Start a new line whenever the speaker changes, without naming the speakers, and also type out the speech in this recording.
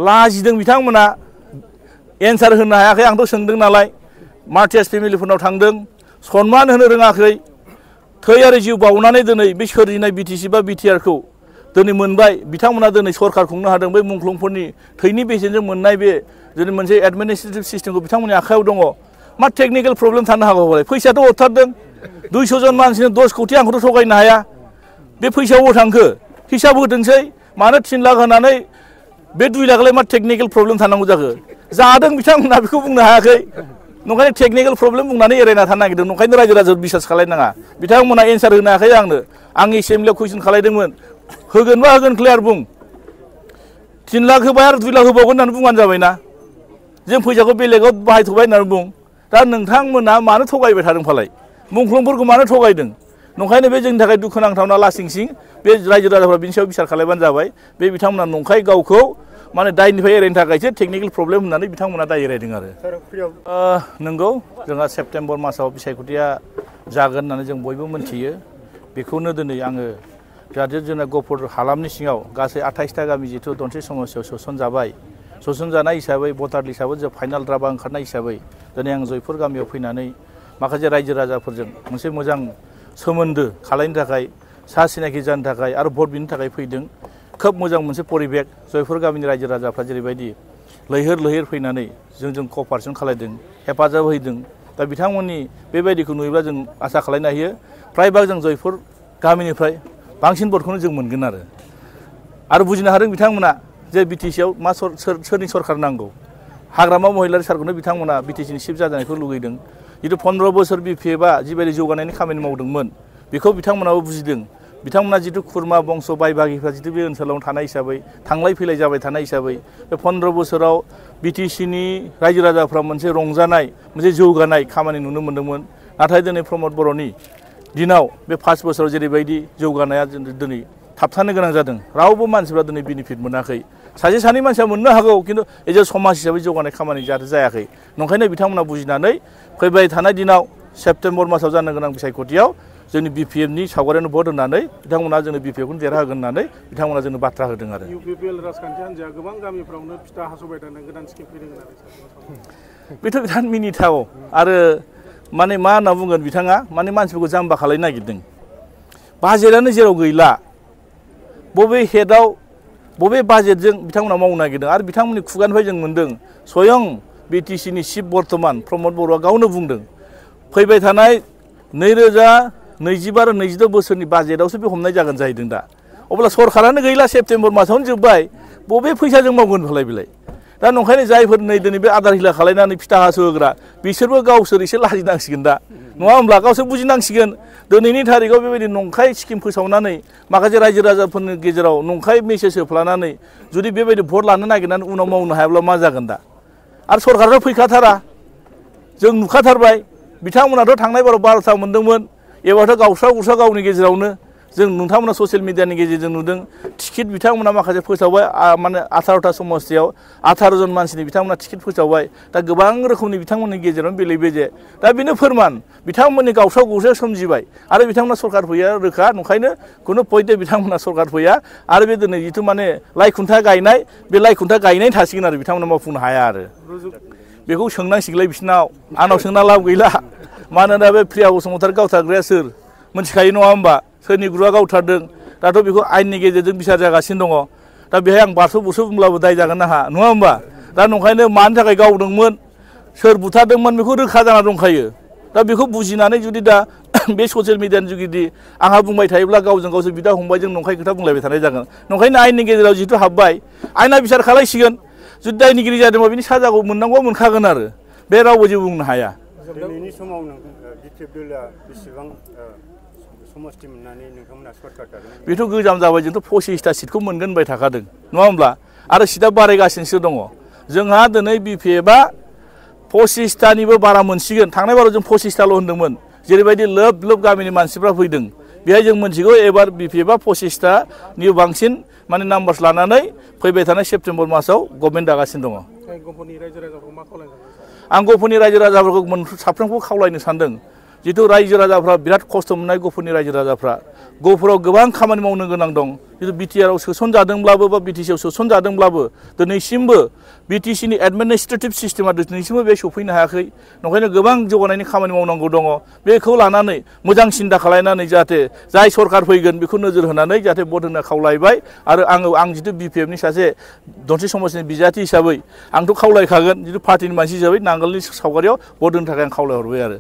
लाजिदों बिथांमोना एन्सार होनो हायाखै आंथ' सोंदों नालाय मार्टियास फेमिलिफोरनाव थांदों सनमान होनो रोङाखै थै आरो जिउ बावनानै दिनै बे सोरजिनाय बिटिसि बा बिटिआरखौ दिनै मोनबाय बिथांमोना दिनै सरखार खुंनो हादों बै मुंख्लंफोरनि थैनि बेसेनजों मोननाय बे दिनै मोनसे एडमिनिस्ट्रेटिभ सिस्टेमखौ बिथांमोननि आखायाव दङ मा टेकनिकेल प्रब्लेम थानो हागौ हले फैसायाथ' हरथारदों 200 जन मानसिनो 10 कोटि आंखौथ' थगायनो हाया बे फैसायाव थांखो हिसाब होथोंसै मानो 3 लाख होनानै बे 2 लाखलाय मा टेकनिकेल प्रब्लेम थानांगौ जाखो जादों बिथांमोना बेखौ बुंनो हायाखै नंखायनो टेकनिकेल प्रब्लेम बुंनानै एरायना थानो नागिरदों नंखायनो रायजो राजाखौ बिसास खालायनाङा बिथांमोना एन्सार होनो हायाखै आंनो आंनि एसेम्बलियाव कुइसन खालायदोंमोन होगोनबा होगोन क्लियार बुं 3 लाख होबाय आरो 2 लाख होबावगोन होननानै बुंबानो जाबायना जों फैसाखौ बेलेगाव बाहायथ'बाय होननानै बुं दा नोंथांमोना मानो थगायबाय थादों फालाय मुंख्लंफोरखौ मानो थगायदों नंखायनो बे जोंनि थाखाय दुखुनांथावना लासिंसिं बे रायजो राजाफ्रा बिनि सायाव बिसार खालायबानो जाबाय बे बिथांमोना नंखाय गावखौ माने दायनिफ्राय एरायनो थाखायसो टेकनिकेल प्रब्लेम होननानै बिथांमोना दाय एरायदों आरो नंगौ जोंहा सेप्तेम्बर मासाव बिसायख'थिया जागोन होननानै जों बयबो मिन्थियो बेखौनो दिनै आङो जाहाथे जोंना गहपुर हालामनि सिङाव गासै 28टा गामि जिथु दनसे समस्यायाव सोसनजाबाय सोसनजानाय हिसाबै भटार लिस्टआबो जों फाइनाल द्राफा ओंखारनाय हिसाबै दिनै आं जयपुर गामियाव फैनानै माखासे रायजो राजाफोरजों मोनसे मोजां सोमोन्दो खालायनो थाखाय सा सिनाखि जानो थाखाय आरो भट बिनो थाखाय फैदों खोब मोजां मोनसे परिबेक जयपुर गामिनि रायजो राजाफ्रा जेरैबायदि लैहोर लैहोर फैनानै जोंजों कपारेसन खालायदों हेफाजाब होदों दा बिथांमोननि बेबायदिखौ नुयोब्ला जों आसा खालायनो हायो फ्रायभाग जों जयपुर गामिनिफ्राय बांसिन भटखौनो जों मोनगोन आरो बुजिनो हादों बिथांमोना जे बिटिसिआव मा सोरनि सरकार नांगौ हाग्रामा महिलारि सारखौनो बिथांमोना बिटिसिनि चिफ जाजानायखौ लुगैदों जिथु 15 बोसोर बिपिएफआ जिबायदि जौगानायनि खामानि मावदोंमोन बेखौ बिथांमोनाबो बुजिदों बिथांमोना जिथु खुरमा बंस बाय बागिफ्रा जिथु बे ओनसोलाव थानाय हिसाबै थांलाय फैलाय जाबाय थानाय हिसाबै बे 15 बोसोराव बिटिसिनि रायजो राजाफ्रा मोनसे रंजानाय मोनसे जौगानाय खामानि नुनो मोन्दोंमोन नाथाय दिनै प्रमद बर'नि दिनाव बे 5 बोसोराव जेरैबायदि जौगानाया दिनै थाबथानो गोनां जादों रावबो मानसिफ्रा दिनै बेनिफिट मोनाखै सासे सानै मानसिया मोननो हागौ खिन्थु एज ए समाज हिसाबै जौगानाय खामानि जाहाथे जायाखै नंखायनो बिथांमोना बुजिनानै फैबाय थानाय दिनाव सेप्तेम्बर मासाव जानो गोनां बिसायख'थियाव जोंनि बिपिएफनि सावगारियावनो भट होनानै बिथांमोना जोंनो बिपिएफखौनो देरहाहोगोन होननानै बिथांमोना जोंनो बाथ्रा होदों आरो
इउपिपिएल राजखान्थि हान्जाया गोबां गामिफ्रावनो फिथा हास'बाय थानाय गोदान स्किम फैदों होननानै
बेथ' बिराद मिनिथाव आरो माने मा होनना बुंगोन बिथाङा माने मानसिफोरखौ जाम्बा खालायनो नागिरदों बाजेटआनो जेराव गैला बबे हेडआव बबे बाजेटजों बिथांमोना मावनो नागिरदों आरो बिथांमोननि खुगानिफ्राय जों मोन्दों स्वयं बिटिसिनि चिफ बर्तमान प्रमद बर'आ गावनो बुंदों फैबाय थानाय 2025 आरो 26 बोसोरनि बाजेटआवसो बे हमनाय जागोन जाहैदों दा अब्ला सरकारानो गैला सेप्तेम्बर मासावनो जोब्बाय बबे फैसाजों मावगोन बेलाय दा नंखायनो जायफोर नै दिनै बे आदार हिला खालायनानै फिथा हासोहोग्रा बिसोरबो गावसोर एसे लाजिनांसिगोन दा नङा होमब्ला गावसोर बुजिनांसिगोन दिनैनि थारिखआव बेबायदि नंखाय स्किम फोसावनानै माखासे रायजो राजाफोरनि गेजेराव नंखाय मेसेज होफ्लानानै जुदि बेबायदि भट लानो नागिरनानै उनाव मावनो हायाब्ला मा जागोन दा आरो सरकाराथ' फैखाथारा जों नुखाथारबाय बिथांमोनाथ' थांनाय बाराव 12था मोन्दोंमोन एबारथ' गावस्रा गुस्रा गावनि गेजेरावनो जों नोंथांमोना ससियेल मिडियानि गेजेरजों नुदों टिकेट बिथांमोना माखासे फोसावबाय माने 18टा समस्तियाव 18 जन मानसिनि बिथांमोना टिकेट फोसावबाय दा गोबां रोखोमनि बिथांमोननि गेजेराव बेले बेजे दा बेनो फोरमान बिथांमोननि गावस्रा गुस्रायाव सोमजिबाय आरो बिथांमोना सरकार फैया रोखा नंखायनो खुनु पइन्टे बिथांमोना सरकार फैया आरो बे दिनै जिथु माने लाइ खुन्था गायनाय बे लाइ खुन्था गायनाय थासिगोन आरो बिथांमोना मावफुंनो हाया आरो बेखौ सोंनांसिगोनलाय बिसिनाव आंनाव सोंना लाब गैला मानोना बे प्रिया बसुमतारी गावथारग्राया सोर मिथिखायो नङा होमबा सोरनि गुरुआ गावथारदों दाथ' बेखौ आयेननि गेजेरजों बिसार जागासिनो दङ दा बेहाय आं बारस' बुरस' बुंब्लाबो दाय जागोन आंहा नङा होमबा दा नंखायनो मानि थाखाय गावदोंमोन सोर बुथारदोंमोन बेखौ रोखा जाना दंखायो दा बेखौ बुजिनानै जुदि दा बे ससियेल मिडियानि जुगिदि आंहा बुंबाय थायोब्ला गावजों गावसोर बिदा फंबायजों नंखाय खोथा बुंलायबाय थानाय जागोन नंखायनो आयेननि गेजेराव जिहेतु हाबबाय आयेना बिसार खालायसिगोन जुदि दायनिगिरि जादोंबा बिनि साजाखौ मोननांगौआ मोनखागोन आरो बे रावबो जेबो बुंनो हाया
दिनैनि समाव बिटिएफ दलआ बेसेबां समस्ति मोननानै नोंथांमोना सरकार दादों
बेथ' गोजाम जाबाय जोंथ' 25टा सिटखौ मोनगोन होनबाय थाखादों नङा होमब्ला आरो सिटआ बारायगासिनोसो दङ जोंहा दिनै बिपिएफआ 25टानिबो बारा मोनसिगोन थांनाय बाराव जों 25टाल' होन्दोंमोन जेरैबायदि लोब लोब गामिनि मानसिफ्रा फैदों बेहाय जों मोनथिगौ एबार बिपिएफआ 25टानि बांसिन माने नाम्बार्स लानानै फैबाय थानाय सेप्तेम्बर मासाव गभर्नमेन्ट दागासिनो दङ आं गहपुरनि रायजो राजाफोरखौ साफ्रोमखौ खावलायनो सानदों जिथु रायजो राजाफ्रा बिराद खस्थ' मोननाय गहपुरनि रायजो राजाफ्रा गहपुराव गोबां खामानि मावनो गोनां दं जितु बिटिआरआव सोसनजादोंब्लाबो बा बिटिसिआव सोसनजादोंब्लाबो दिनैसिमबो बिटिसिनि एडमिनिस्ट्रेटिभ सिस्टेमा दिनैसिमबो बे सफैनो हायाखै नंखायनो गोबां जौगानायनि खामानि मावनांगौ दङ बेखौ लानानै मोजां सिन्था खालायनानै जाहाथे जाय सरकार फैगोन बेखौ नोजोर होनानै जाहाथे भट होनो खावलायबाय आरो आं जितु बिपिएफनि सासे धनस्रि समाजनि बिजाथि हिसाबै आंथ' खावलायखागोन जितु पार्टिनि मानसि हिसाबै नांगोलनि सावगारियाव भट होनो थाखाय आं खावलायहरबाय आरो